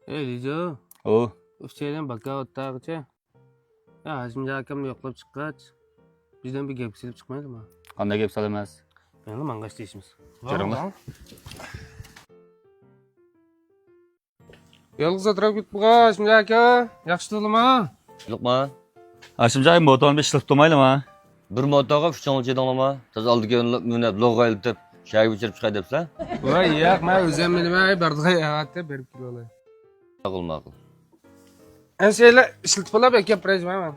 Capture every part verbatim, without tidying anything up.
ئەي، لىجو. ئۇ. ئۈچەيلەن باكا ئوتتاغىچە. يا، ھاشىمجان ئاكامنى يوقلاپ چىققاچ، بىزدىن بىر گەپ سېلىپ چىقمايدىما؟ قانداق گەپ سالىمىز؟ يەنە ماڭغاچ دېيىشىمىز. كىرىڭلار. يالغۇز ئولتۇرۇپ كېتىپتىغۇ، ھاشىمجان ئاكا. ياخشى تۇردۇما؟ يوقما؟ ھاشىمجان، موتورنى بىر ئىشلىتىپ تۇرمايلىما؟ بىر موتورغا ئۈچ چوڭ چىدىڭلىما؟ تازا ئالدىكى يوللاپ مىنىپ، لوغا ئېلىتىپ، شەھەرگە ئېچىرىپ چىقاي دەپسىلەر؟ ۋاي، ياق، مەن ئۆزۈم مىنىمەن، بارىدىغان ئەۋەتتە بېرىپ كېلىۋالاي. ماقۇل، ماقۇل. ئەنسىيلە ئىشلىتىپ بولا، بەك گەپ بېرەيمەن.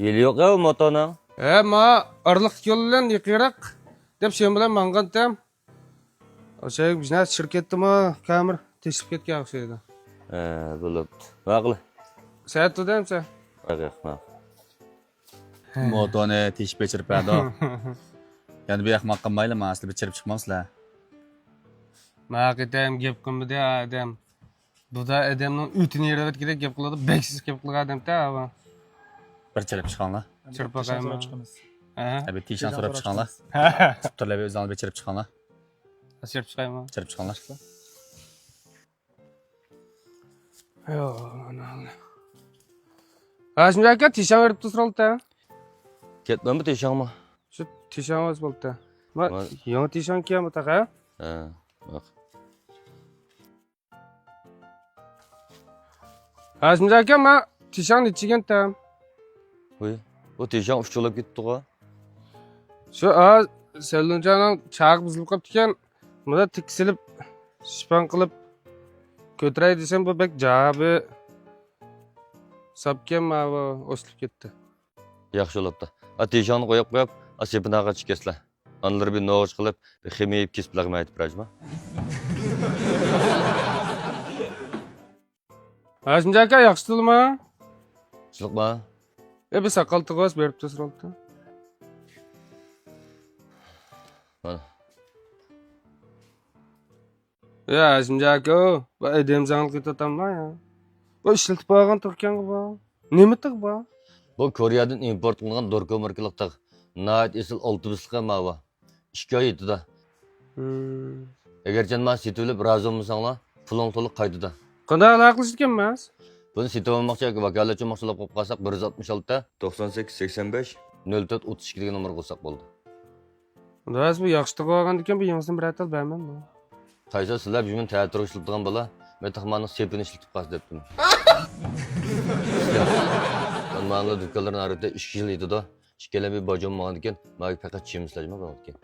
يىلى يوق يا ئۇ موتورنىڭ. ھە، ما ئارىلىقتىكى يول بىلەن يېقىنراق دەپ شۇنىڭ بىلەن ماڭغانتىم. ئوشاق بىزنى شىركەتتىمۇ كامېر تېشىپ كەتكەن ئوخشايدۇ. ھە، بولۇپتۇ. ماقۇل. سەت تۇردى ئەمسە. ماقۇل، ماقۇل. موتورنى تېشىپ بېچىرىپ بەردۇق. يەنە بۇ ئەخمەق قىلمايلى، ماڭا سىلەر بېچىرىپ چىقماڭ سىلەر. ما قېتىم گەپ قىلمىدى ئادەم. بۇدا ئادەمنىڭ ئۆتىنى يېرىۋەتكۈدەك گەپ قىلىدۇ، بەك سىس گەپ قىلغان ئادەمدە ئاۋۇ. بىر چىرىپ چىقىڭلار. چىرىپ باقايمۇ؟ چىقىمىز. ھە؟ بىر تىشاڭ سوراپ چىقىڭلار. چىپتۇرلار بىر ئۆزىڭلار بىر چىرىپ چىقىڭلار. چىرىپ چىقايمۇ؟ چىرىپ چىقىڭلار. ھاشىم ئاكا، تىشاڭ بېرىپ تۇرسا بولدى. كەتمەممۇ تىشاڭمۇ؟ شۇ تىشاڭ بولسا بولدى. ما، يېڭى تىشاڭ كىيەم بۇتاق، ھە؟ ھە، ياق. ھاشىم ئاكا، ما تىشاڭ نېچىگەنتەم؟ ۋۇي، بۇ تىشاڭ ئۇچۇلۇپ كېتىپتىغۇ. شۇ، ئا، سەلۇنجاننىڭ چاقى بۇزۇلۇپ قاپتىكەن. مۇندا تىك سېلىپ، شىپان قىلىپ كۆتۈرەي دېسەم، بۇ بەك جابى ساپكەن، ماۋۇ ئوسۇلۇپ كەتتى. ياخشى بولۇپتۇ. ئا، تىشاڭنى قويۇپ قويۇپ، ئا، سېپىناغا چىكەسلە. ئانىلىرى بىر نوغۇچ قىلىپ، بىر خىمىيىپ كېسىپ لەغمە ئېيتىپ بېرەيچىما؟ ھاشىم ئاكا، ياخشى تۇردىما؟ ياخشىلىقما؟ ئە، بىر ساقال تۇغۇس بېرىپ تۇرسا بولدى. مانا. يا، ھاشىم ئاكا، بۇ ئەدەم زاڭلىق ئېتىۋاتاملا يا. بۇ ئىشلىتىپ بولغان تۇغكەنغۇ بۇ. نېمە تۇغ بۇ؟ بۇ كورېيەدىن ئىمپورت قىلىنغان دوركو ماركىلىق تۇغ. ناھايىتى ئېسىل ئالتە بىسلىق ماۋۇ. ئىككى ئاي يېتىدۇ. ھىم. ئەگەرچە ماڭا سېتىۋېلىپ رازى بولمىساڭلار، پۇلۇڭ تولۇق قايتىدۇ. قانداق ئالاقىلىشىدىكەنمىز؟ بۇنى سېتىۋالماقچى ياكى ۋاكالەتچى بولماقچى بولۇپ قالساق، بىر يۈز ئاتمىش ئالتە، توقسان سەككىز، سەكسەن بەش، نۆل تۆت، ئوتتۇز ئىككى دېگەن نومۇرغا ئۇرساق بولىدۇ. راست، بۇ ياخشى تۇغ ئالغاندىكىن، بۇ يېڭىسىنى بىرەر تال بەرمەمدۇ؟ قايسى سىلەر بۈگۈن تەتۈرگە ئىشلىتىدىغان بالا، مەن تېخى مانا سېپىنى ئىشلىتىپ قالسا دەپتىم. مانا دۇكانلىرىنى ئارىدا ئىككى يىل يېتىدۇ. ئىككىيلەن بىر باجام بولغاندىكىن، ماگە پەقەت چىمىسلاجما بولغاندىكىن.